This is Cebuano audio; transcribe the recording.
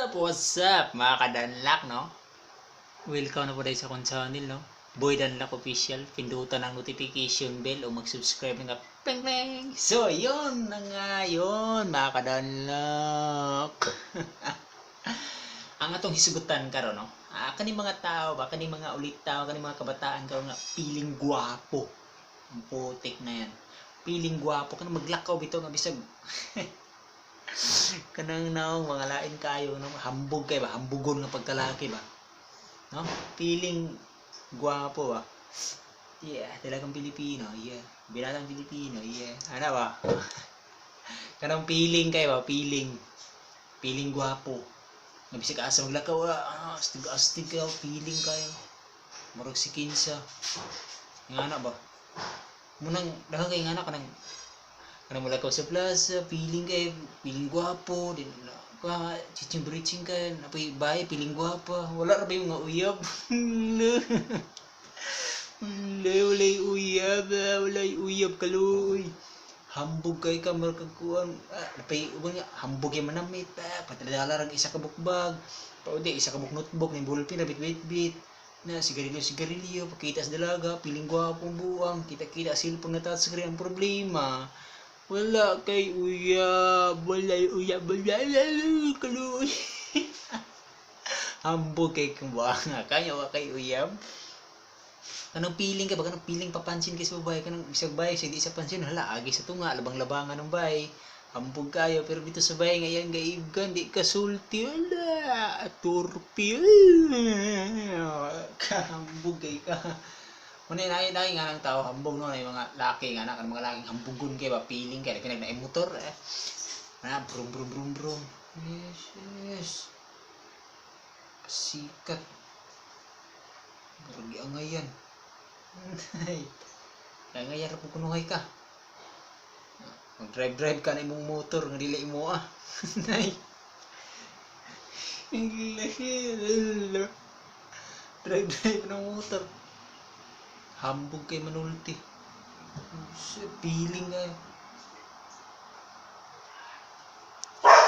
Up? What's up, mga kadanlak, no? Welcome na po tayo sa akong channel, no? Boy Danlak Official. Pindutan ang notification bell o mag-subscribe nga pling pling. So, yun na nga yun, mga kadanlak. Ang atong hisugutan karon, no? Ah, kani mga tao ba, kani mga ulit tao, kani mga kabataan karon nga piling gwapo. Ang putik na yan. Piling gwapo kanang maglakaw bitaw nga bisag kanang naong mga lain kayo, no? Hambog kay ba, hambugon nga pagkalaki ba, no? Piling gwapo ba. Yeah, talagang Pilipino, yeah, binatang Pilipino, yeah, ana ba, kanang piling kay ba, piling piling gwapo nga bisag asa maglakaw, ah, astig astig kayo, piling kayo murag si kinsa nga ana ba. Munang daghan kay nga ana, kanang kanang mulakaw sa plaza, piling kay piling gwapo din na ka, chiching bridging kay napoy bahay, piling gwapa. Wala ra ba yung nga uyab? Wala, walay uyab, ah, walay uyab, kaluoy. Hambog kay ka murag kuan, ah, napay uban nga hambog kay manamit, ah, patadala rang isa ka bukbag paudi, isa ka buk notebook ni ballpen na bit bit na sigarilyo sigarilyo, pakita sa dalaga, piling gwapo buwang, kita kita cellphone na touchscreen. Ang problema, wala kay uyab, walay uyab, wala kaluoy. Hambog kay kung buanga kanya, wa kay uyab. Kanang piling ka ba, kanang piling papansin kay sa babae, kanang bisag bahay sa di sa pansin, hala, agi sa tunga, labang-labangan ng bahay. Hambog kayo, pero dito sa bahay ngayon gaibgan, di ka sulti, wala, turpi, hambog kay ka. Muna na na nga ng tao, hambog, no, na yung mga laki nga na, kanang mga laking hambugon kay ba, piling kay, pinag na motor, eh. Na, brum brum brum brum. Yes. Sikat. Murag angayan. Ay. Angayan ra po kunuhay ka. Mag-drive drive ka na imong motor nga dili imo, ah. Nay. Drive drive ng motor. Hambog kay manulti. Piling kayo.